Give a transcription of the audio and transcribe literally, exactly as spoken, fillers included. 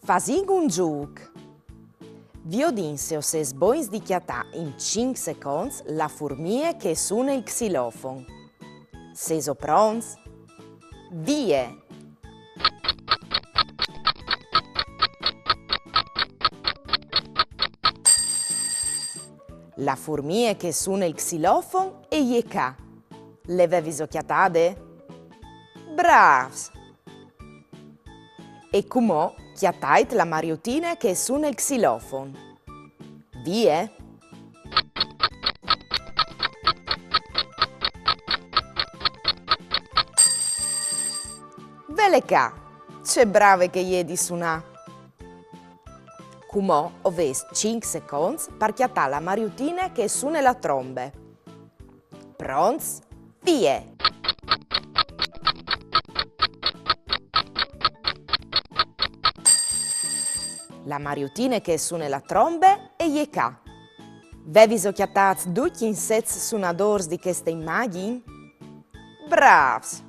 Fasìn un zûc. Viodìn se o sês bogns di cjatâ in cinc seconts la furmie che e sune il xilofon. Sêso pronts? Vie! La furmie che e sune il xilofon e je ca. Le veviso cjatade? Brâfs! E cumò cjatait la mariutine che e sune il xilofon. Vie? Vele ca! Ce brave che e je di sunâ! Cumò o vês cinc seconts par cjatâ la mariutine che e sune la trombe. Pronts? Vie! La mariutine che e sune la trombe e je ca. Veviso cjatâts ducj i insets sunadôrs di cheste imagjin? Brâfs!